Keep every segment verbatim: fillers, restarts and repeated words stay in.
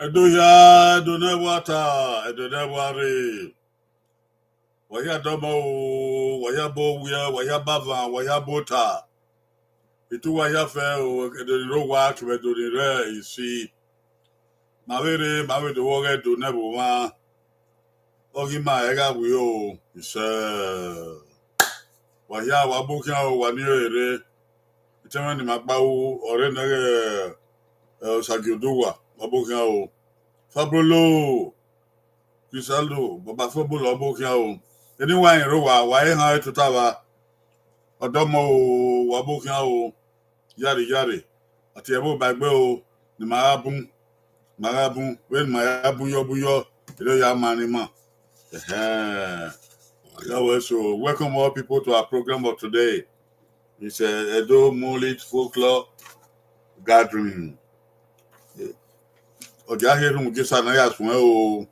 Ẹdo hia, Ẹdo ne ẹvbo ata, Ẹdo ne ẹvbo arre. Wa hia dọmọ o, wa hia bọ owiẹ, wa hia bọ avan, wa hia bọ ota. Itu wa hia fẹ o, Ẹdo ni rre owa kevbe Ẹdo ni rre isi. Ma vbe rre, ma vbe do vbọghe Ẹdo ne ẹvbo mwa. Ọ ghi ma ẹ gha wi o, isẹ. Wa hia, wa bọ khian o, wa ni rere. Etẹmwẹ ne ima gba ru ọre nẹghẹ, ẹ, Osagie Oduwa, wa bọ khian o. Fabrolo, Cristiano, Baba Football, wa bọ khian o. Eni wa rẹn rre owa, wa he han tota vba. Ọdọmọ o, wa bọ khian o. Yare, yare. A tie ẹvbo ba egbe o, ne ima gha bun. Ma gha bun, vbene ma ya bun yọ, bun yọ, erriọ ya ma ne ima. Ẹhẹn. Yeah, well, so welcome all people to our program of today. It's a Edo Mullet Folklore Gathering. Ọ dia he rhunmwuda esa ne a ya suẹn o.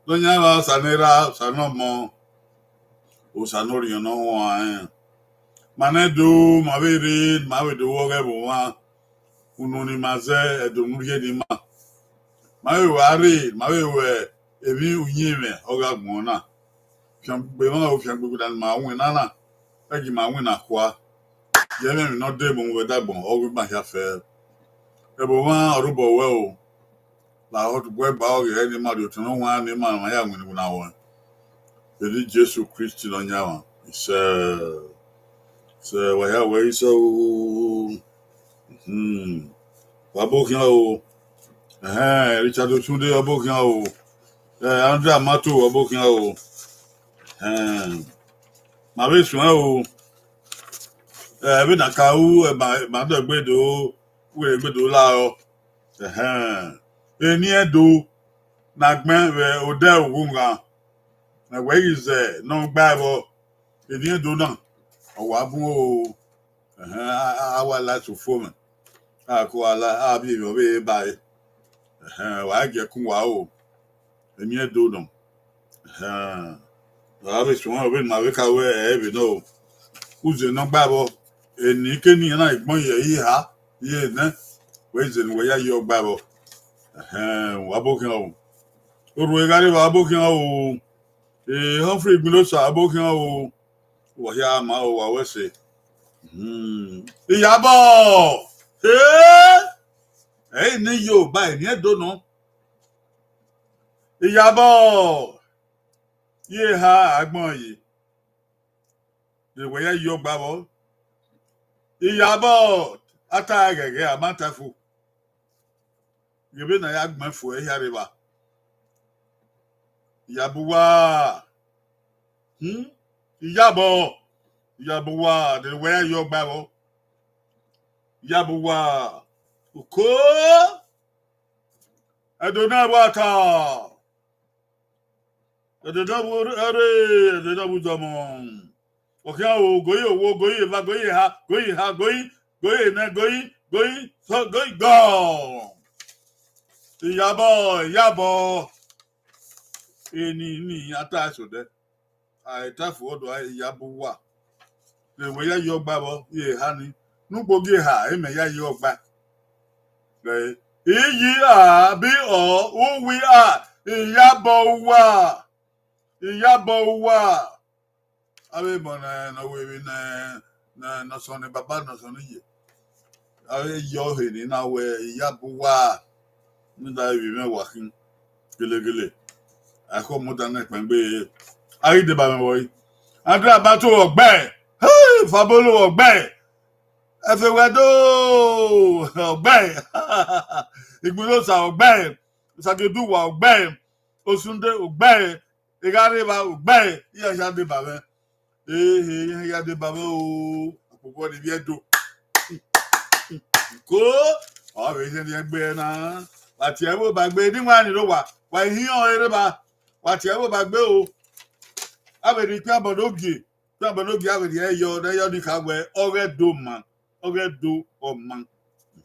Nọyaẹnmwa, Osa ne Erha, Osa ne Ọmọ, Osa ne Orhiọn ne ọ huanrẹn. Ma nẹ do, ma vbe rre, ma vbe do vbọghe ẹvbo mwa. Unu ne ima zẹ, Ẹdo ne u rhie ne ima. Ma vbe wẹ arre, ma vbe wẹ emwi uyinmwẹ ọ gha gbọn na. Fiangbe mwa o, fiangbe na ne ima winna na, ẹ gi ima winna khua. Ye ẹmwẹ emwi ne ọ de mu vbe dagbọn, ọ gu ima hia fẹ. Ẹvbo mwa ọre obọ ruẹ o. La hot gbe gba ọghe ne ima rhie otọ ne ọ huanrẹn ne ima ma ya winna winna ruẹ. Vbe eni Jesu Kristi Nọyaẹnmwa, isẹ. Sẹ, wa hia wẹ isẹ o. Hmm. Wa bọ khian o. Ẹhẹn, Richard Osunde, wa bọ khian o. Eh, Andrew Amato, wa bọ khian o. Ẹhẹn. Ma vbe suẹn o. Eh, vbene a ka ru, eh, ma, ma dẹ egbe do, wẹ egbe do la rọ. Ẹhẹn. Eni Ẹdo na gbẹn vbe odẹ Oghunghan. Wẹ ghi zẹ ne ọ gba ẹvbo. Eni Ẹdo na, ọ wa bun o. Ẹhẹn, a, a, a wa la sufo mwẹ. A ko wa la, a vbe emwi ọvbehe ba ẹre. Ẹhẹn, wa gie ẹkun wa o. Eni Ẹdo nọ. Ẹhẹn. Wa vbe suẹn vbene ima vbe ka ru ẹre vbe nọ o. Uze ne ọ gba ẹvbo, eni keni iran na gbọn ye iha, ye nẹ, wẹ ize ne uwẹ ya ye ọ gba ẹvbo. Ẹhẹn, wa bọ khian o. Orhu Eghareva, wa bọ khian o. Eh, Humphrey Igbinosa, wa bọ khian o. Wa hia ma o, wa wẹ ẹse. Hmm. Iyabọ! Eh! Ẹi ne yo ba eni Ẹdo nọ. Iyabọ! Ye eha agbọn ye. Ye wẹ ya ye ọ gba vbọ. Iyabọ, a ta ghẹghẹ, a ma ta fu. Ghe vbene a ya gbẹn fu ẹre hia rre evba. Iyabọ uwa. Hmm? Iyabọ. Iyabọ uwa, de wẹ ya ye ọ gba vbọ. Iyabọ uwa. Uko. Ẹdo ne ẹvbo ata. Ẹdẹdọvbu ẹre, ẹdẹdọvbu dọmọ. Ọ khian o, goyi owo, goyi eva, goyi eha, goyi eha, goyi, goyi enẹ, goyi, goyi, sọ, goyi gọ. Iyabọ, Iyabọ. Eni ni a ta eso dẹ. A i ta fo ọdọ a, Iyabọ uwa. Vbe wẹ ya yi ọgba vbọ, ye eha ni. Ne ugbo gie eha, emẹ ya yi ọgba. Ẹ, iyi a bi ọ, uwi a, Iyabọ uwa. Iyabọ uwa. Avbe emọ ne, ne ọ wẹ emwi ne, ne, ne ọ sọn ne baba, ne ọ sọn ne iye. Avbe yọ ọhẹ ni na wẹ Iyabọ uwa. Ne da ivbi mwẹ wa khin. Gelegele. A khọ mọta ne ẹkpẹn gbe. A ghi deba mwẹ vbọ yi. Andra Bato ọgbẹe. Hey, Fabolo ọgbẹe. Ẹfewẹdo ọgbẹe. Igbulosa ọgbẹe. Sagioduwa ọgbẹe. Osunde ọgbẹe. Eghareva ọgbẹe. Iran ya deba mwẹ. Ehe, iran ya deba mwẹ o. Akpokpo ni vbiẹ do. Ko, ọ vbe hẹn ẹgbẹ na. Wa tie ẹvbo ba gbe, ne wa ni ro wa. Wa i hiọn ẹre ba. Wa tie ẹvbo ba gbe o. A vbe rhie ikpian bọ ne ogie. Ikpian bọ ne ogie, a vbe rhie ẹyọ, ne ẹyọ ni kha wẹ, ọghẹ do ma. Ọghẹ do ọma.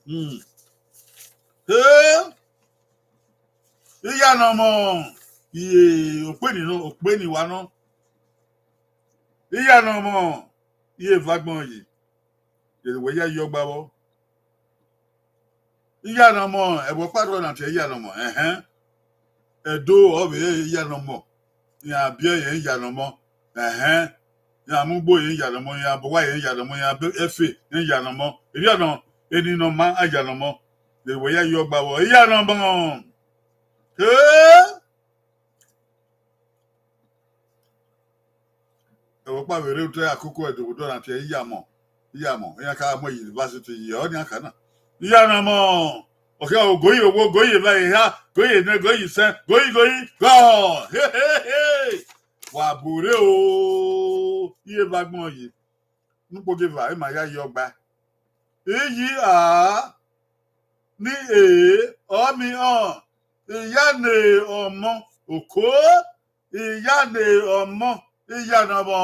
Hmm. He. Iye ne ọ mọ, iye okpe ni nọ, okpe ni wa nọ. Iye ne ọ mọ, iye eva agbọn yi. Yẹrẹ wẹ ya yi ọgba vbọ. Iye ne ọ mọ, ẹvbo ọkpa rrọọ na tie iye ne ọ mọ, ẹhẹn. Ẹdo ọ vbe iye ne ọ mọ. Iran biẹ yẹn iye ne ọ mọ, ẹhẹn. Iran mu ugbo yẹn iye ne ọ mọ, iran bọ uwa yẹn iye ne ọ mọ, iran bọ ẹfe yẹn iye ne ọ mọ. Erriọ nọ, eni ne ọ ma iye ne ọ mọ. Vbe wẹ ya yi ọgba vbọ, iye ne ọ mọ. He. Ẹvbo ọkpa vbe rre otọ akoko Ẹdo vbe odọ na tie iye ne ọ mọ, iye ne ọ mọ, iran ka mu university yi, ọ nian ka na. Iye ne ọ mọ, ọ khian o, goyi owo, goyi eva, eha, goyi enẹ, goyi isẹn, goyi, goyi, gọ. He, he, he. Wa bu rre o, iye eva agbọn yi. Ne ukpogeva, ima ya yi ọgba. Iyi a, ni e, ọ miẹn họn, iye ne ọ mọ, oko, iye ne ọ mọ, iye ne ọ mọ.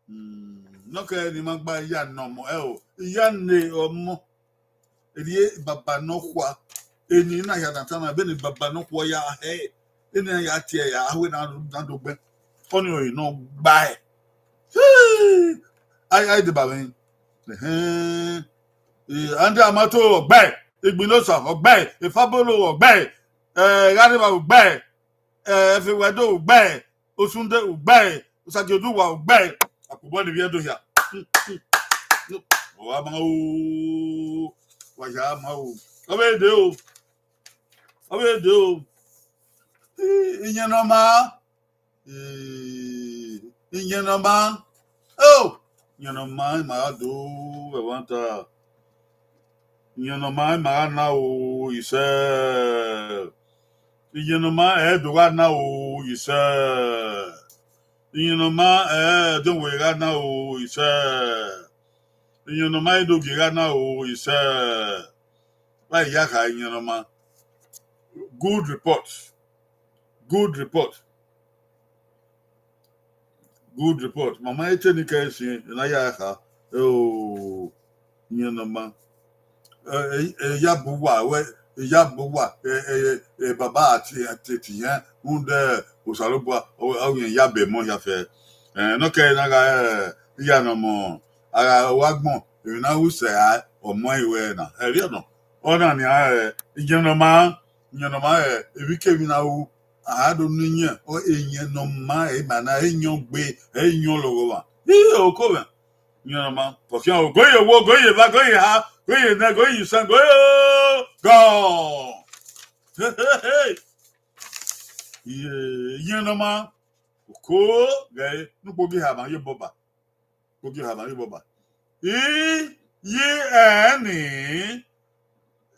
Hmm, nọkẹre ne ima gba iye ne ọ mọ, ẹ o, iye ne ọ mọ. Erriọ baba nọkhua, eni na ya na ta na, vbene baba nọkhua ya hẹ, eni na ya tie ya, a wẹ na, na do gbẹn. Ọni ọre ne ọ gba ẹe. Hey! Ai, ai, deba mwẹ. Ẹhẹn. Eh, Andra Mato ọgbẹe, Igbinosa ọgbẹe, Efabolo ọgbẹe, eh, Ghareva ọgbẹe, eh, Efewẹdo ọgbẹe, Osunde ọgbẹe, Osagioduwa ọgbẹe, akpobọ ni vbiẹ do hia. Wa ma o, wa ya ma o. Ọ vbe de o, ọ vbe de o. Iyẹn ne ọ ma, eh, iyẹn ne ọ ma. Oh, iyẹn ne ọ ma, ima gha do ẹmwata. Iyẹn ne ọ ma, ima gha na o, isẹ. Iyẹn ne ọ ma, ẹ do gha na o, isẹ. Iyẹn ne ọ ma, ẹ do wẹ gha na o, isẹ. Iyẹn ne ọ ma, ẹ do gie gha na o, isẹ. Wa ya kha iyẹn ne ọ ma. Good report. Good report. Good report. Mama ete ni kẹ sin, na ya kha. Oh, iyẹn ne ọ ma. Eh, eh, eh, ya bu wa, wẹ, ya bu wa, eh, eh, eh, baba ati, ati, ati yẹn, rhunmwuda Osanobua, ọ, ọ yẹn ya be emọ hia fẹ. Eh, nọkẹre na gha, eh, iye ne ọ mọ, a gha wa gbọn, emwi na ru sẹ a, ọmọ i wẹ na. Erriọ nọ, ọna nian, eh, iyẹn ne ọ ma, iyẹn ne ọ ma, eh, emwikemwi na ru, a do ne iyẹn, ọ, iyẹn ne ọ ma, eh, ima na, eh, iyẹn gbe, eh, iyẹn lọghọ mwa. Ii, oko mwẹ. Iyẹn ne ọ ma, ọ khian o, goyi owo, goyi eva, goyi eha, goyi enẹ, goyi isẹn, goyi o, gọ. He, he, he. Iye, iyẹn ne ọ ma, oko, ghẹ, ne ukpogiẹ ha ma ye bọba. Ukpogiẹ ha ma ye bọba. I, yi, ẹn, ni,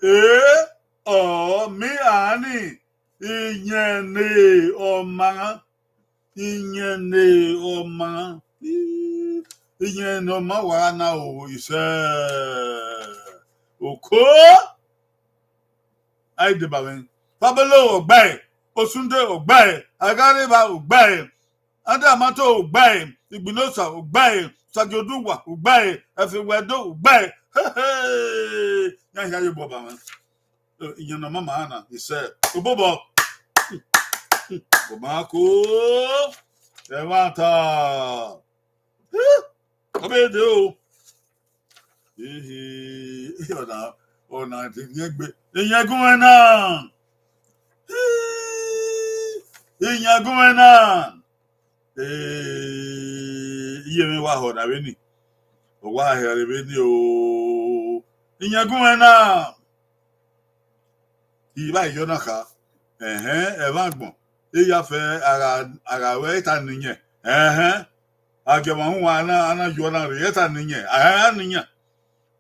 e, ọ, mi, a, ni, iyẹn ne ọ ma. Iyẹn ne ọ ma, iyẹn ne ọ ma wa na o, isẹ. Oko. Ai deba mwẹ. Fabolo ọgbẹe. Osunde, ogbae, Agharevba, ogbae, Adamato, ogbae, Igbinosa, ogbae, Sagioduwa, ogbae, Ẹfẹwẹdo, ogbae. Hehe! Yan hia ye obọ ba mwẹ. Iyan ne ọ ma ma na, isẹ obobọ. Obọ ko ẹmwata. Ọ be de o. Ehe, ọna, ọna ti yin egbe. Iyan gun mwẹ na. Iyan gun mwẹ na. Eh, iye mwẹ wa họna vbeni. Ọ wa hẹre vbeni o. Iyan gun mwẹ na. I vba yọ na kha. Ẹhẹn, ẹmwẹ agbọn. Eya fẹ a gha, a gha ru ẹre ta ne iyẹn. Ẹhẹn. A gie ọmwa uhunmwu a na, a na yọ na rre, ẹre ta ne iyẹn. A gha ne iyẹn.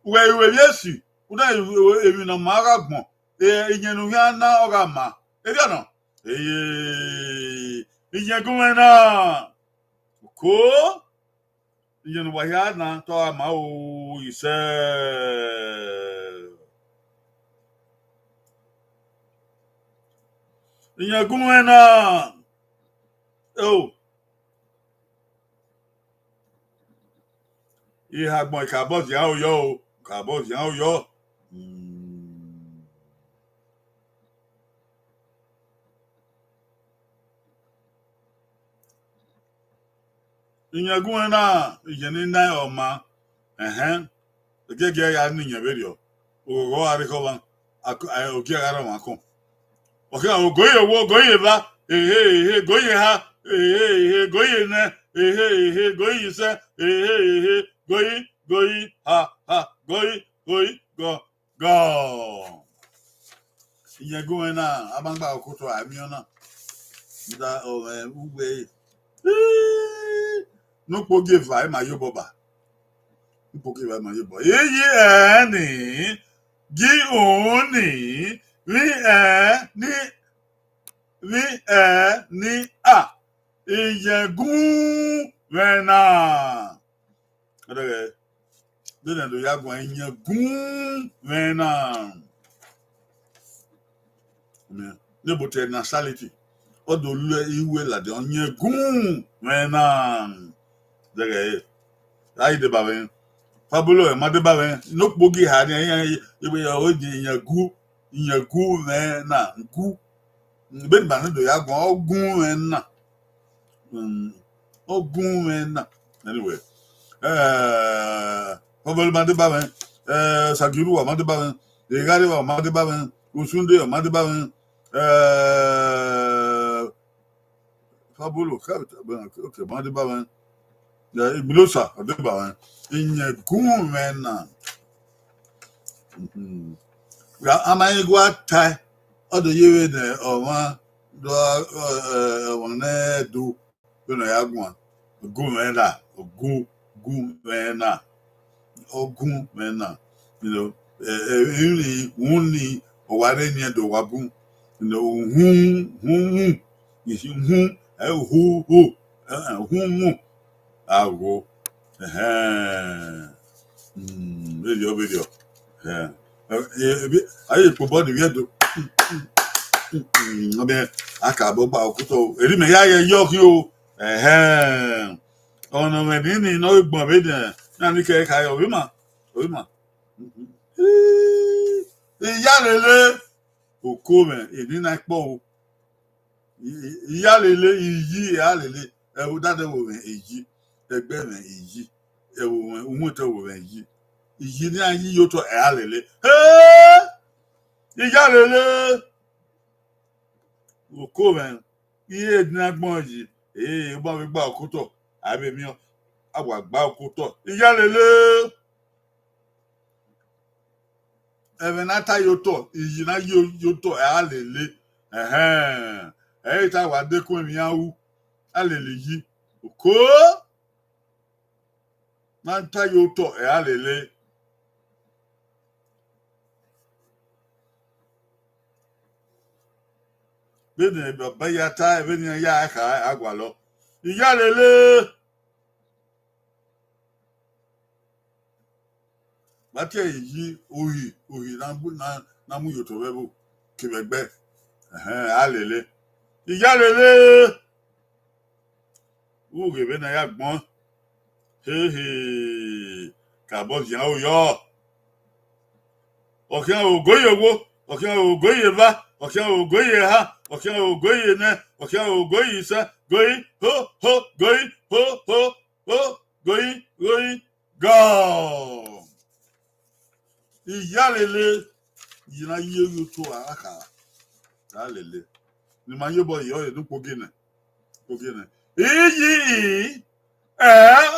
Wẹ, wẹ vbe esi, u na emwi ne ọ ma gha gbọn. E, iyẹn ne u khian na ọ gha ma. Erriọ nọ. Eye, iyẹn gun mwẹ na. Oko. Iyẹn ne uwa hia na, te ọ gha ma o, isẹ. Iyẹn gun mwẹ na. O. Ihagbọn, ikabọ zian oyọ o, ikabọ zian oyọ. Hmm. Iyẹn gun mwẹ na, iyẹn ne I na ọma. Ẹhẹn. Egiẹgiẹ ya ne iyẹn vberriọ. Oghọghọ gha rre khọ ọmwa, ogie gha rre ọmwa kọn. Ọ khian, ogoe ye owa, ogoe ye eva, ehe, ehe, ogoe ye eha, ehe, ehe, ogoe ye enẹ, ehe, ehe, ogoe ye isẹ, ehe, ehe, ogoe, ogoe, ha, ha, ogoe, ogoe, gọ, gọ. Iyẹn gun mwẹ na, a ma gba okotọ a miẹn ọna. Rhunmwuda ọ mwẹ uwu ẹre. Ne ukpogieva ima ye obọ ba. Ne ukpogieva ima ye obọ. Iyi ẹn ni, gi un ni, vbi ẹn ni, vbi ẹn ni a, iyẹn gun mwẹ na. Ẹdẹghẹ, vbene do ya guan, iyẹn gun mwẹ na. Ne bo te nationality, ọ do lu iwe ladian, iyẹn gun mwẹ na. Ẹdẹghẹ, a i deba mwẹ. Fabolo, ẹ ma deba mwẹ. Ne okpogieva ni, iyẹn gu, iyẹn gu mwẹ na, gu. Vbene ima ne do ya guan, ọ gun mwẹ na. Mm, ọ gun mwẹ na. Anyway, eh, Fabolo ma deba mwẹ, eh, Sagiruwa ma deba mwẹ, Eghareva ma deba mwẹ, Osunde ma deba mwẹ, eh, Fabolo, okay, ma deba mwẹ, eh, Igbinosa ọ deba mwẹ, iyẹn gun mwẹ na. Mhm. Ra, a ma rẹn gua tae, ọ do ye vbene ọmwa do, eh, ọmwa ne do, vbene ọ ya guan, gun mwẹ na, gun, gun mwẹ na, ọ gun mwẹ na. You know, eh, eh, emwi ni, uhunmwu ni, ọ wa rre eni ẹdẹ, ọ wa bun. You know, uhunmwu, uhunmwu, uhunmwu, eh, uhu, hu, eh, eh, uhunmwu. Agho. Ẹhẹn. Mm, vberriọ, vberriọ. Ẹhẹn. Eh, eh, ebi, a ye kpo obọ ni vbe Ẹdo. Mm, mm, mm, mm, ọ mẹ, a ka bọ gba okotọ o. Erriọ mẹ ya ye yọ khin o. Ẹhẹn. Ọna mwẹ ni, ni nọ gbọn vbe dẹ, na ni kẹ ka ye, ovbi ima, ovbi ima. Iyalele, oko mwẹ, eni na kpọ o. I-, i-, iyalele, iyi, iyalele. Ẹvbo dada ẹvbo mwẹ iyi, ẹgbẹ mwẹ iyi, ẹvbo mwẹ, uwẹtẹ ẹvbo mwẹ iyi. Iyi ne a yi ye otọ, iyalele. He! Iyalele. Oko mwẹ, iye ne agbọn yi, eh, ọ ma vbe gba okotọ, a vbe miẹn, a wa gba okotọ. Iyalele. Ẹmwẹ ne a ta ye otọ, iyi ne a yi ye otọ, a lele. Ẹhẹn. Ẹ i ta wa dekun emwi iran ru, a lele iyi. Oko ne a ta ye otọ, a lele. Vbene baba ya ta, vbene iran ya kha, a gualọ. Iyalele. Vbe a tie iyi, ohi, ohi na bu-, na, na mu ye otọ vbe ẹvbo kevbe ẹgbẹ. Ẹhẹn, a lele. Iyalele. Ughe vbene a ya gbọn. Hehe. Kabọ zian oyọ. Ọ khian ogo ye owo, ọ khian ogo ye eva, ọ khian ogo ye eha, ọ khian ogo ye enẹ, ọ khian ogo ye isẹ, goi ho ho, goi ho ho ho, goi goi gọ. Iyalele, iye na ye oyi oto a kha. Iyalele. Ne ima ye obọ ye ọre ne ukpogi nẹ. Ukpogi nẹ. Iyi i, ẹ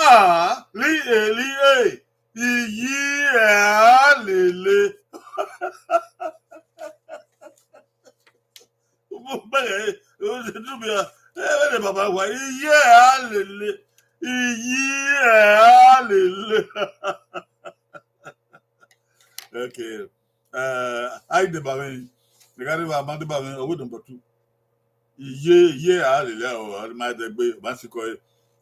a, li e, li e. Iyi ẹ a lele. Mo bẹghe, o se du mi a, ẹ vbe ne baba wa, iyi ẹ a lele. Iyi ẹ a lele. Okay. Eh, a i deba mwẹ, ne gha deba, ma deba mwẹ, ọ wẹ number two. Iye, iye a lele ọ, ọ ma dẹgbe, ọ ma sikọ ẹre.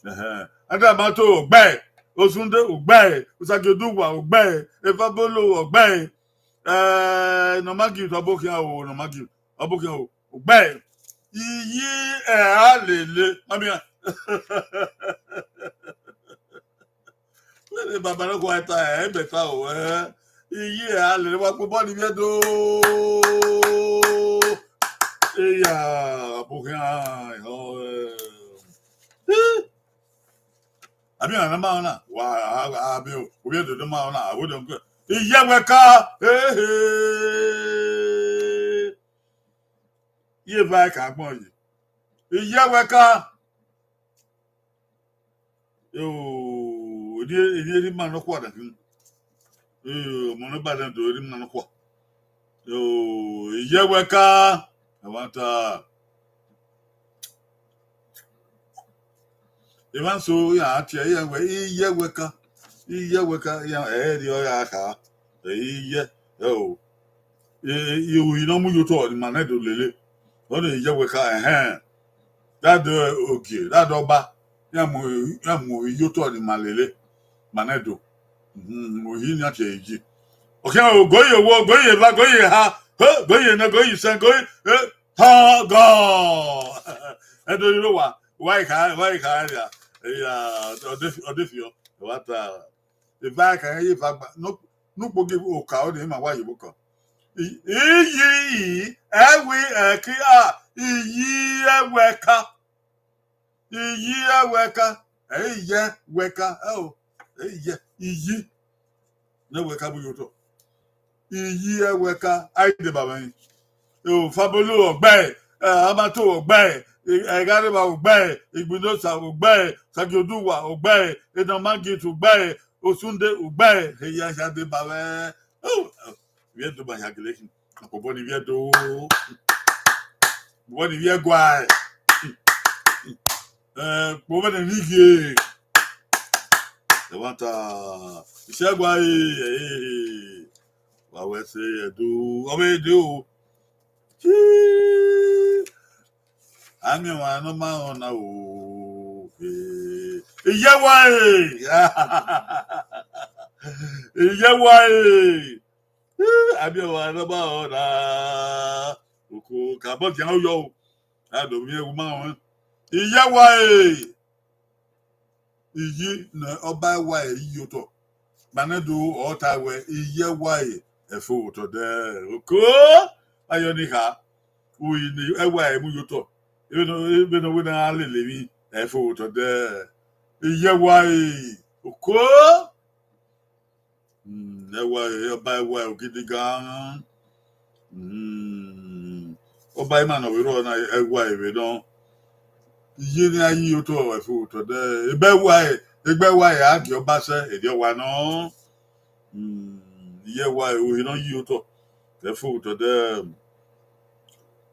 Ẹhẹn. Ada ma to, ọ gbe, Osunde, ọ gbe, Usagioduwa, ọ gbe, Evabolo, ọ gbe, eh, Nọmagift, Ọbokhian o, Nọmagift, Ọbokhian o, ọ gbe. Iye ẹ a lele, ma miẹn. Vbene baba ne ọ gua ta, ẹ, mẹ ta o, ẹ. Iye ẹ a lele, wa kpobọ ni vbiẹ do. Eya, Ọbokhian, ehọ, ẹ. Abi ọna ma ọna, wa, a, a, abi o, ovbi ẹdẹdẹ ma ọna, a wẹ dẹ nkẹ. Iye wẹ ka, ehe. Iye va ka agbọn yi. Iye wẹ ka. Eni, eni erha ima nọkhua na khin. Ọmọ ne ọ ba nẹ do erha ima nọkhua. Iye wẹ ka. Ẹmwata. Emwa eso iran tie iran wẹ, iye wẹ ka, iye wẹ ka, iran ẹ rhie ọ ya kha, ẹ iye, ẹ o. E, e, uhi ne ọ mu ye otọ ni ima nẹ do lele. Ọni iye wẹ ka, ẹhẹn. Da do ogie, da do ọba, iran mu, iran mu uhi ye otọ ni ima lele, ima nẹ do. Mhm, uhi ne iran tie yi. Ọ khian o, go ye owo, go ye eva, go ye eha, go ye enẹ, go ye isẹn, go ye, eh, họgọ. Ẹdẹ riro wa, wa i kha, wa i kha ya, ya, ọ de, ọ de fiọ, wa ta. Eva ka ye eva gba, no, no kpogi oka ọ de ima wa ye oka. I, iyi, i, ẹwi, ẹki, a, iyi, ẹwẹ ka. Iyi, ẹwẹ ka. Ẹ, iye, wẹ ka, ẹ o. Ẹ, iye, iyi. Ne wẹ ka bu ye otọ. Iyi, ẹwẹ ka. A i deba mwẹ. O, Fabolo, ọ gbe, ẹ, Amato, ọ gbe, ẹ, Ẹghareva, ọ gbe, Igbinosa, ọ gbe, Sagioduwa, ọ gbe, Edan Magit, ọ gbe, Osunde, ọ gbe, eya, eya deba mwẹ. O, vbiẹ do ma hia gele khin. Akpobọ ni vbiẹ do. Akpobọ ni vbiẹ guae. Eh, kpobọ ni rhie. Ẹmwata. Isẹ guae, eh, wa wẹ ẹse ẹdo. Ọ vbe de o. Chii. A miẹn ọmwa ne ọ ma rẹn ọna o. Eh, iye wa e. Iye wa e. Eh, a miẹn ọmwa ne ọ ma rẹn ọna. Oko, kabọ dian oyọ o. A do miẹn ẹwu ma rẹn. Iye wa e. Iyi ne ọba ẹwae yi ye otọ. Ma nẹ do ọ ta wẹ, iye ẹwae ẹfo otọ dẹ. Oko, ayọ ni kha. Uyi ne ẹwae mu ye otọ. Vbene, vbene ọ wẹ ne a lele emwi, ẹfo otọ dẹ. Iye ẹwae, oko. Mm, ẹwae, ọba ẹwae ogidigan. Mm, ọba ima ne ọ vbe rrọọ na, ẹwae vbe nọ. Iye ne a yi otọ ẹfo otọ dẹ. Egbe ẹwae, egbe ẹwae a gie ọba sẹ, erriọ wa nọ. Mm, iye ẹwae, uhi ne ọ yi otọ ẹfo otọ dẹ.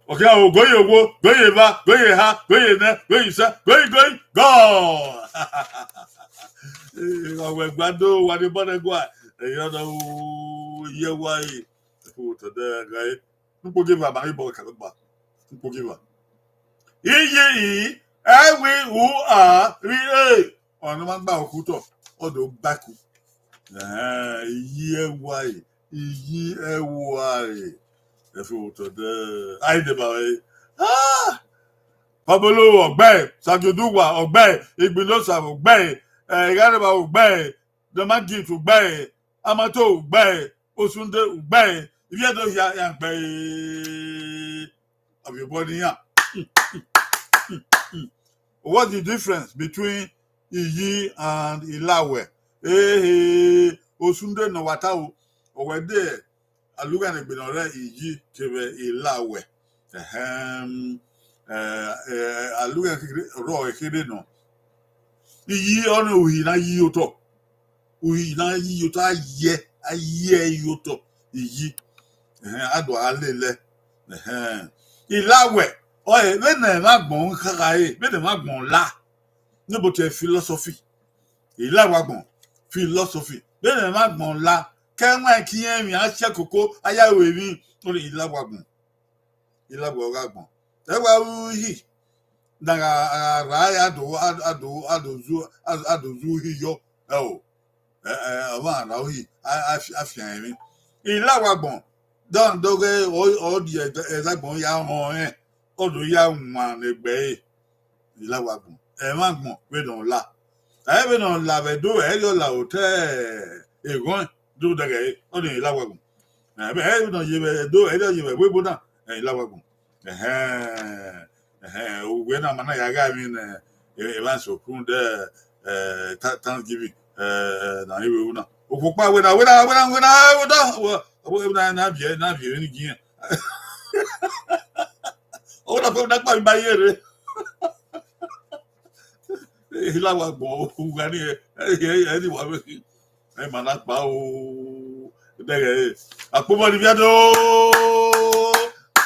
Ọ khian o, go ye owo, go ye eva, go ye eha, go ye enẹ, go ye isẹ, go ye, go ye, go! Eh, wa wẹ gba do, wa de bọ nẹ gua. Ẹyọ nọ o, iye ẹwae, ẹfo otọ dẹ ghae. Ukpogieva ma ghi bọ kẹlẹ gba. Ukpogieva. Iye i, ẹwi, u, a, rhie. Ọna ma gba okutọ, ọ do ba ku. Ẹhẹn, iye ẹwae, iyi ẹwae. Ẹfo otọ dẹ, a i deba mwẹ. Ah! Pabolo ọgbẹe, Sagioduwa ọgbẹe, Igbinosa ọgbẹe, eh, Ighareva ọgbẹe, Damagit ọgbẹe, Amato ọgbẹe, Osunde ọgbẹe, ivbi Ẹdo hia iran gbe. Ọvbiobọ ne iran. What's the difference between Iyi and Ilawẹ? Ehe, Osunde ne ọ wa ta o, ọ wẹ de alugha ne egbe ne ọ rre Iyi kevbe Ilawẹ. Ẹhẹn, eh, eh, alugha kekere rrọọ kherhe nọ. Iyi ọnii uhi ne a yi ye otọ. Uhi ne a yi ye otọ, a yẹ, a yẹ ye otọ, Iyi. Ẹhẹn, a do a lele. Ẹhẹn. Ilawẹ, ọ, vbene ẹmwẹ agbọn khagha re, vbene ẹmwẹ agbọn la. Nobotẹ philosophy. Ilawẹ agbọn, philosophy. Vbene ẹmwẹ agbọn la, ke ẹwaẹn ke irẹn emwi, a si ẹkoko, a ya ru emwi, ọ rre Ilawẹ agbọn. Ilawẹ ọ gha gbọn. Ẹ wa ru uhi, na gha, gha ra ya do, a, a do, a do zu, a, a do zu uhi yọ, ẹ o. Ẹ, ẹ, ọmwa ra uhi, a, a fi, a fian emwi. Ilawẹ agbọn, dọndọghe, ọ, ọ rhie ẹdagbọn ya họn rẹn, ọ do ya wan ne egbe ẹre. Ilawẹ agbọn, ẹmwẹ agbọn vbene ọ la. Ẹ vbene ọ la vbe Ẹdo, ẹ i rhie ọ la otọ eghọn do dẹghẹ ẹre, ọ rhie Ilawẹ agbọn. Ẹ vbene ọ ye vbe Ẹdo, ẹ i rhie ọ ye vbe ẹvbo ebo na, ẹ, Ilawẹ agbọn. Ẹhẹn, ẹhẹn, uwẹ na ma na ya gha emwi ne, e, evba so kun de, eh, tha-, Thanksgiving, eh, eh, na ivbe ru na. Okhuo ọkpa wẹ na, wẹ na, wẹ na, wẹ na, wẹ na, wẹ, wẹ na, na viẹ, na viẹ emwi ni gi iran. Ọ na kpe na kpa mi ba ye rre. Ilawẹ agbọn, ugha ni, ẹ, ẹ, ẹ, ni wa vbe khin. Ẹ ma na kpa o. Dẹghẹ, akpobọ ni viẹ do.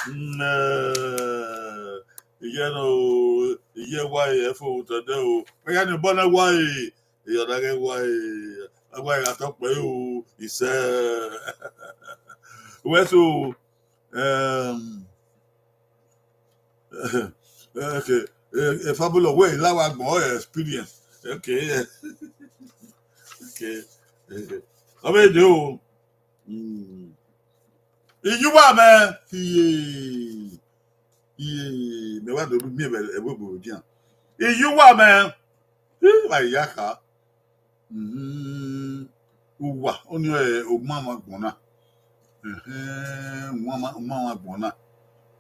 Mm, eh, iyẹ nọ, iyẹ wa e, ẹ fo otọ dẹ o. Ẹ ya ni obọ na wa e. Iyọ na ghẹ wa e, a wa e gha tọ kpẹ o, isẹ. Wẹ so, um, okay, eh, eh, Fabulous, wẹ Ilawẹ agbọn, ọ experience. Okay, yeah. Okay. Ọ vbe de o. Mm. Iyuwa mwẹ, iye, iye, mẹ wa do miẹn vbe ẹvbo ebo dian. Iyuwa mwẹ, i wa ya kha. Mhm. Uwa, ọni ọre ọmamwagbọn na. Ẹhẹn, ọmamwa-, ọmamwagbọn na.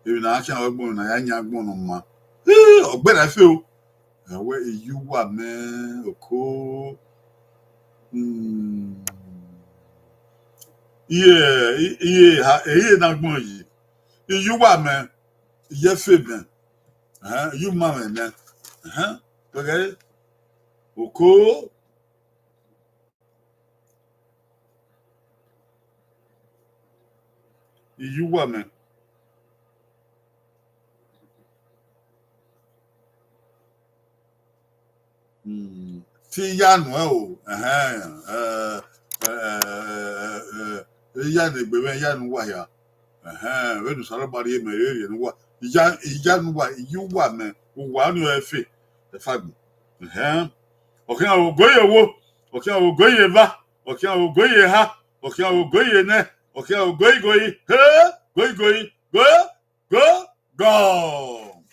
Emwi ne a khian vbe agbọn na, ya yan agbọn ne ọ maa. Ii, ọ gberra ẹfe o. Ẹ wẹ Iyuwa mwẹ oko. Hmm. Iye, iye, ha, iye ne agbọn yi. Iyuwa mwẹ, iye ẹfe mwẹ. Ẹhẹn, Iyuwa mwẹ nẹ. Ẹhẹn, gẹgẹ oko. Iyuwa mwẹ. Hmm. Te I ya nuẹn o, ẹhẹn, eh, eh, eh, eh, eh, I ya ne egbe mwẹ, I ya ne uwa hia. Ẹhẹn, vbene Osanobua rhie mẹ, I rhie ne uwa. I ya, I ya ne uwa, Iyuwa mwẹ, uwa ọnii ọre ẹfe, ẹfe agbọn. Ẹhẹn. Ọ khian ogo ye owo, ọ khian ogo ye eva, ọ khian ogo ye eha, ọ khian ogo ye enẹ, ọ khian ogo igoi, he, ogo igoi, go, go, go.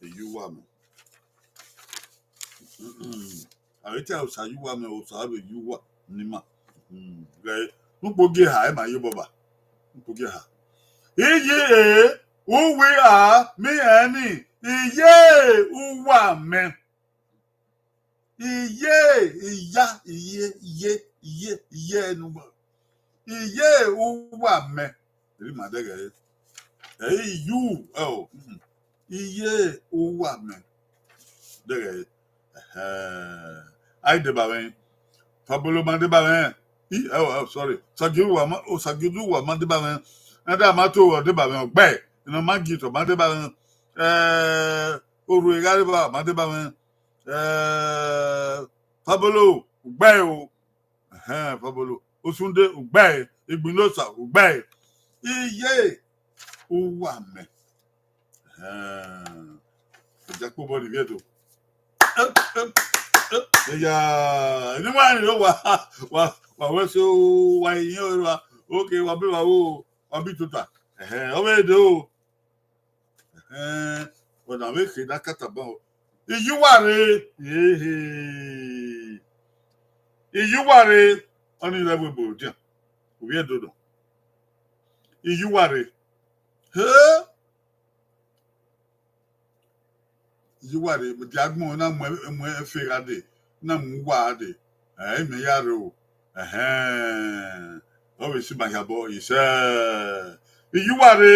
Iyuwa mwẹ. Avbe te Osa ye uwa mwẹ, Osa vbe ye uwa ni ima. Ghẹ, ne ukpogiẹ eha, ẹ ma ye obọ ba. Ne ukpogiẹ eha. Iye, uwu, a, mi, ẹni, iye, uwa mwẹ. Iye, iya, iye, iye, iye, iye, ne uwa. Iye, uwa mwẹ. Eri ma dẹghẹ re. Ẹ i yu, ẹ o. Mm. Iye, uwa mwẹ. Dẹghẹ re. Ẹhẹn. A i deba mwẹ. Fabolo ma deba mwẹ. I, ẹ o, ẹ o, sorry. Sagioduwa ma, o, Sagioduwa ma deba mwẹ. Ẹdẹ a ma to, ọ deba mwẹ, ọgbẹe. Ina ma gi to, ma deba mwẹ. Ẹ, Orhue Ighareva ma deba mwẹ. Ẹ, Fabolo, ugbẹe o. Ẹhẹn, Fabolo. Osunde, ugbẹe. Igbinosa, ugbẹe. Iye, uwa mwẹ. Ẹhẹn. Ọ dia kpobọ ni vbe Ẹdo. Eya, eni wa ni wa, wa, wa wẹ so, wa yin ore wa. Okay, wa be wa wo, wa be tota. Ẹhẹn, ọ vbe do. Ẹhẹn, Ọna vbe khe ne a kata ban o. Iyuwa rre, ehe. Iyuwa rre, ọnii rre ẹvbo ebo rodian. Ovbi Ẹdo nọ. Iyuwa rre. He! Iyuwa rre, dia agbọn na mu, mu efe gha dee, na mu uwa gha dee. Ẹ, imẹ ya rre o. Ẹhẹn. Ọ vbe si ma hia obọ, isẹ. Iyuwa rre.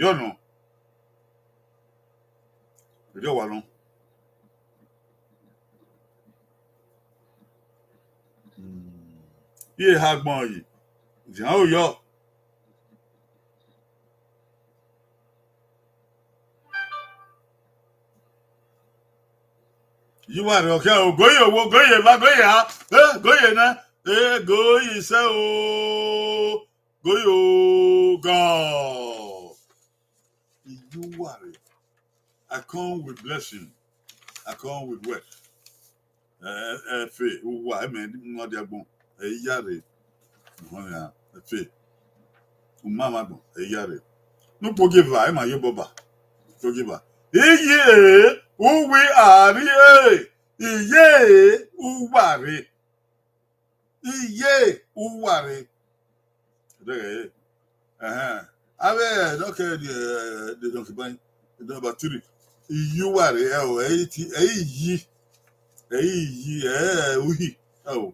Yọ nọ. Erriọ wa nọ. Hmm. Iye eha agbọn yi. Zian o yọ. Iyuwa rre ọ khian o, goye owo, goye eva, goye eha, eh, goye nẹ, eh, goye isẹ o, goye o, God. Iyuwa rre. I come with blessing. I come with wealth. Ẹ, ẹ, ẹfe, uwa, ẹmẹ ne ọ dia agbọn, ẹ i ya rre. Ọhọn ya, ẹfe. Umamwagbọn, ẹ i ya rre. Ne ukpogieva, ẹ ma ye obọ ba. Ukpogieva. Iye, uwi, arrie, iye, uwa rre. Iye, uwa rre. Dẹghẹ, ẹhẹn. Avbe dọkẹ de, de donkey ban, number three. Iyuwa rre, ẹ o, ẹ i ti, ẹ i yi, ẹ i yi, ẹ, uhi, ẹ o.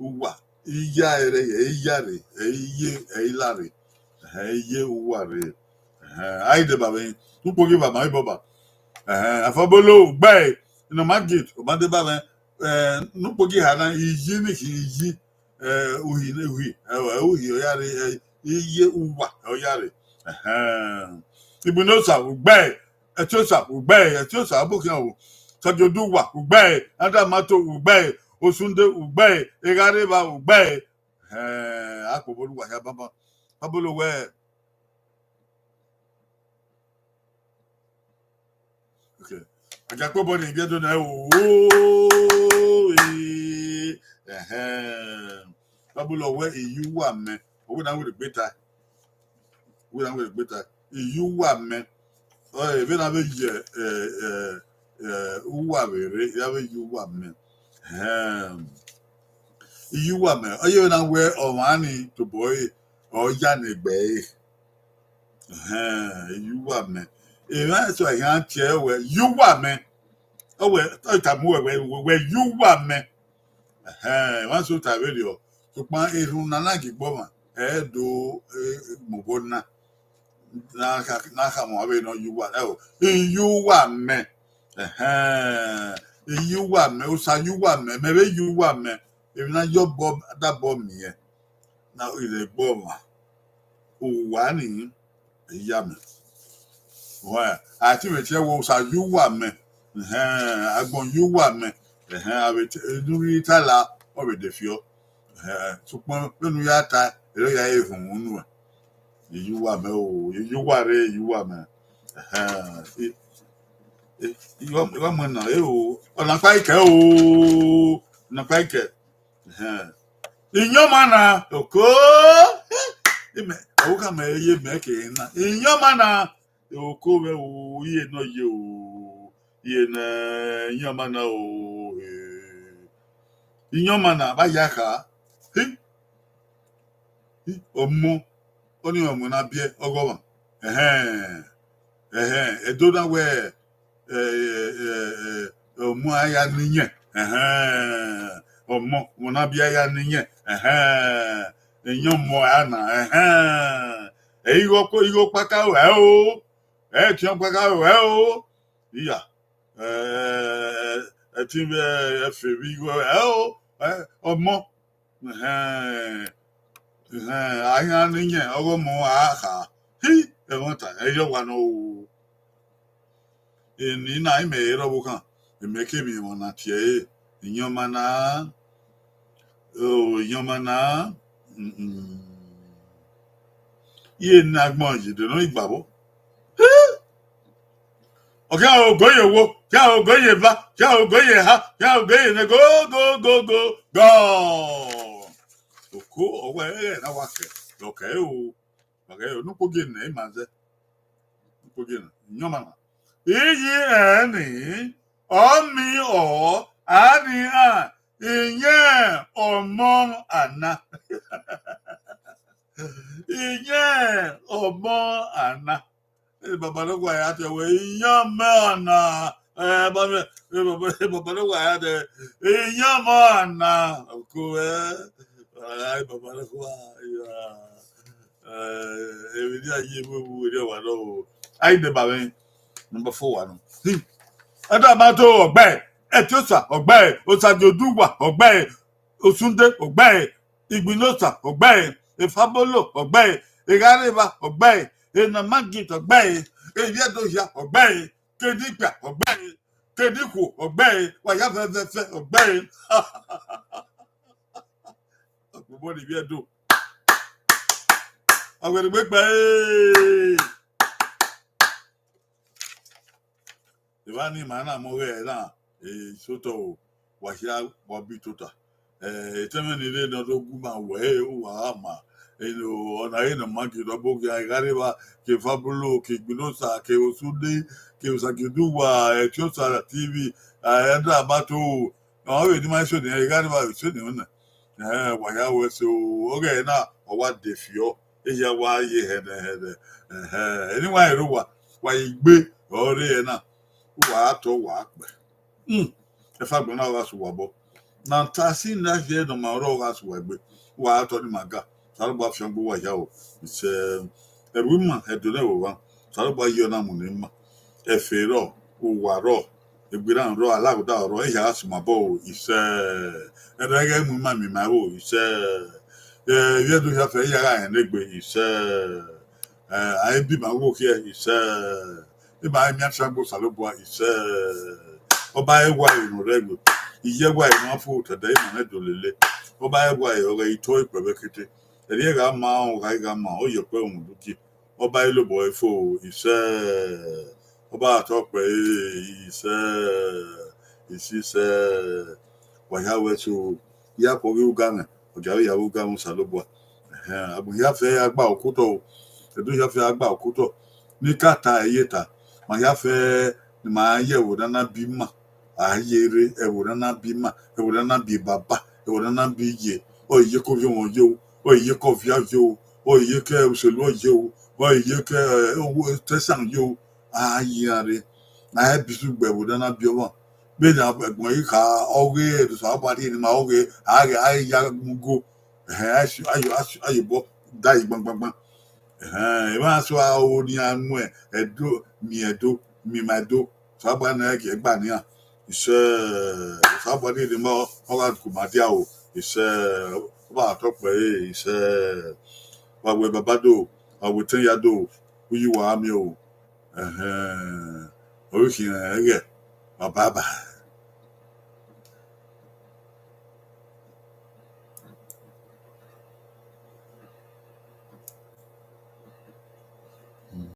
Uwa, iya ẹre, ẹ i ya rre, ẹ i ye, ẹ i la rre. Ẹhẹn, iye uwa rre. Ẹhẹn, a i deba vbe, ne ukpogieva ma i bọba. Ẹhẹn, afọbolo, ugbe, ne ọ ma gate, ọ ma deba vbe, ẹ, ne ukpogieva na, iyi ni khin iyi, ẹ, uhi, uhi, ẹ, uhi ọ ya rre, ẹ, iye uwa ọ ya rre. Ẹhẹn. Igbinosa, ugbe, Ẹtiosa, ugbe, Ẹtiosa, ọbokhian o. Sọdioduwa, ugbe, Adamato, ugbe, Osunde, ugbe, Eghareva, ugbe. Ẹhẹn, a kpe obọ ne uwa hia banban. Pablo wẹẹ, okay. Ajakpobọ ne Iviedo na, o, eh, ẹhẹn. Pablo wẹẹ, iyuwa mẹ, ọ wẹ ne a werriegbe ta. Wẹ na werriegbe ta, iyuwa mẹ. Ọ, vbene a vbe ye, ẹ, ẹ, ẹ, uwa vbe rre, a vbe ye uwa mẹ. Ẹhẹn. Iyuwa mẹ, ọ ye vbene a wẹ ọmwa ni tobọ ẹre, ọ ya ne egbe ẹre. Ẹhẹn, iyuwa mẹ. Emwa eso a khian tie wẹ, iyuwa mẹ. Ọ wẹ, ọ tama uwẹ wẹ, wẹ iyuwa mẹ. Ẹhẹn, emwa eso ta vberriọ. Sokpan erhunmwu ne a na gie gbe ọmwa, ẹ i do, eh, mu obọ na. Ne a kha, ne a khama vbene ọ ye uwa, ẹ o, iyuwa mẹ. Ẹhẹn, iyuwa mẹ, Osa iyuwa mẹ, mẹ vbe iyuwa mẹ. Emwi ne a ye obọ, da obọ miẹn. Na i rre egbe ọmwa. Uwa ni, iya mẹ. Wẹ, a ti vbe tie wẹ Osa iyuwa mẹ. Ẹhẹn, agbọn iyuwa mẹ. Ẹhẹn, a vbe tie, enu ghi ta la, ọ vbe de fiọ. Ẹhẹn, sokpan vbene u ya ta, erriọ ya rhunmwu nuẹn. Iyuwa mẹ o, iyuwa rre, iyuwa mẹ. Ẹhẹn, i, i, i wa, i wa mu ẹna, e o, ọna kpa ikẹ o, ọna kpa ikẹ. Ẹhẹn. Iyọnma na, oko. Imẹ, ọvbokhan mẹ ye mẹ ke na. Iyọnma na, oko vbe o, iye nọ ye o. Iye ne iyọnma na o. Eh. Iyọnma na, vba ya kha. Hi. Hi, ọmọ, ọnii ọmọ na biẹ ọghọmwa. Ẹhẹn. Ẹhẹn, Ẹdo na wẹ, ẹ, ẹ, ẹ, ẹ, ọmọ a ya ne iyẹn. Ẹhẹn. Ọmọ, ọmọ na biẹ a ya ne iyẹn. Ẹhẹn. Iyọnma a na. Ẹhẹn. Ẹ, igho ọkpa, igho ọkpaka ruẹ o. Ẹ, ẹtin ọkpaka ruẹ o. Iya. Ẹ, ẹtin vbe ẹfe vbe igho ruẹ o. Ẹ, ọmọ. Ẹhẹn, ẹhẹn, a yan ne iyẹn, ọghe ọmọ a kha. Hi, ẹmwata, ẹ yọ wa nọ o. Eni na, imẹ rre ọvbokhan, imẹ kevbe emwa na tie ẹre, iyọnma na, o, iyọnma na, mm, mm. Iye ne agbọn ye de nọ igbavbo. Hi! Ọ khian ogo ye owo, khian ogo ye eva, khian ogo ye eha, khian ogo ye nẹ, go, go, go, go, go. Oko, ọ wẹ, ẹ, na wa kẹ, ọ kẹ o, ọ kẹ o, ne ukpogiẹ nẹ ima zẹ. Ne ukpogiẹ nẹ, iyọnma na. Iyi ẹnrẹn ni, ọ miẹn ọ, a ni iran, iyẹn ọmọ ana. Iyẹn ọmọ ana. Baba ne owa ya te wẹ, iyẹn ọmọ ana. Baba ne owa ya te, iyẹn ọmọ ana. Oko ẹ, baba ne owa ya. Emwi ne a ye vbe vbe erriọ wa nọ o. A i deba mwẹ, number four wa nọ. Ẹdẹ ma to ọgbẹe, Ẹtiosa ọgbẹe, Osagie Oduwa ọgbẹe, Osunde ọgbẹe, Igbinosa ọgbẹe, Efabolo ọgbẹe, Eghareva ọgbẹe, Enamagit ọgbẹe, Evbiẹdohia ọgbẹe, Kedikpia ọgbẹe, Kedikhuo ọgbẹe, wa ya fẹfẹfẹ ọgbẹe. Agbobọ ni vbiẹ do. Ọghuẹrẹgbe gbe. Evba ni ma na mọ ọghẹe na, isotọ o, wa hia wa bi tota. Etẹn mwẹ ni rre ne ọ do gu ima wẹ, uwa gha ma. Ọna re ne ọ ma gie rhọbo khian, Eghareva, ke Efabolo, ke Igbinosa, ke Osunde, ke Osagie Oduwa, Ẹtiosa T V, Ẹdẹ ma to, ọ vbe ne ima so nian, Eghareva vbe so nian nẹ. Wa hia wẹ so, ọghẹe na, ọ wa de fiọ, ehia wa ye hẹnrẹhẹnrẹ. Eni wa rre owa, wa ye gbe, ọ rre ẹre na, uwa gha tọ, wa kpẹ. Ẹfe agbọn na gha sẹ uwa obọ. Ne a ta sin na ye ne ọ ma rrọọ gha sẹ uwa egbe, uwa gha tọ ni ma ga. Osanobua fiangbe uwa hia o, isẹ. Ẹvbo ima, ẹdẹ ne ẹvbo mwa, Osanobua ye ọna mu ne ima. Ẹfe rrọọ, uwa rrọọ, egbe erhan rrọọ, alaghodaro rrọọ, ehia gha sẹ ima obọ o, isẹ. Ẹdẹ ghẹ mu ima miẹn ima ẹvbo, isẹ. Ivbi Ẹdo hia fẹ, ehia gha rẹn ne egbe, isẹ. A i bi ima gho khiẹ, isẹ. Ima i miẹn afiangbe Osanobua, isẹ. Ọba ẹwae ne ọ rre ẹvbo, iye ẹwae ne ọ fo tẹdẹ ima mwẹ do lele. Ọba ẹwae ọghẹ i tọ ikpẹvbe kete. Ẹrriẹ gha ma, ọ gha gha ma, ọ ye ọkpẹ uhunmwu gie. Ọba i lobọ ẹre fo, isẹ. Ọba tọ kpẹ, isẹ. Isi sẹ. Wa hia wẹ so, ya khuọghe ugamwẹ, ọ gia vbe ya vbe ugamwẹ Osanobua. Agbọn hia fẹ a gba okotọ o, Ẹdo hia fẹ a gba okotọ, ne I ka ta ẹre ye ta, ma hia fẹ ne ima ye ẹvbo ne a na bi ima, a ye rre ẹvbo ne a na bi ima, ẹvbo ne a na bi baba, ẹvbo ne a na bi iye, ọ ye ke ovbi ọmwa ye o, ọ ye ke ovia ye o, ọ ye ke uselu ye o, ọ ye ke ẹsan ye o, a ye iran rre, a i bi isu gbe ẹvbo ne a na bi ọmwa. Vbene ẹgbọn i kha, ọghe Osanobua rhie ne ima ọghe, a ghi, a ghi ya mu ugo, a ye obọ da yi gbangbangban. Emwa so a ro ne iran mu Ẹdo, miẹn Ẹdo, miẹn ima Ẹdo, Osanobua ne gie gba ne iran. Isẹ, Osanobua rhie ne ima, ọ gha gu ima dia o, isẹ, ọ gha tọ kpẹ ẹre, isẹ. Wa wẹ baba do, wa wẹ etẹn hia do, uyi uwa gha miẹn o. Ẹhẹn, ọ vbe khian ẹghẹ, bye bye.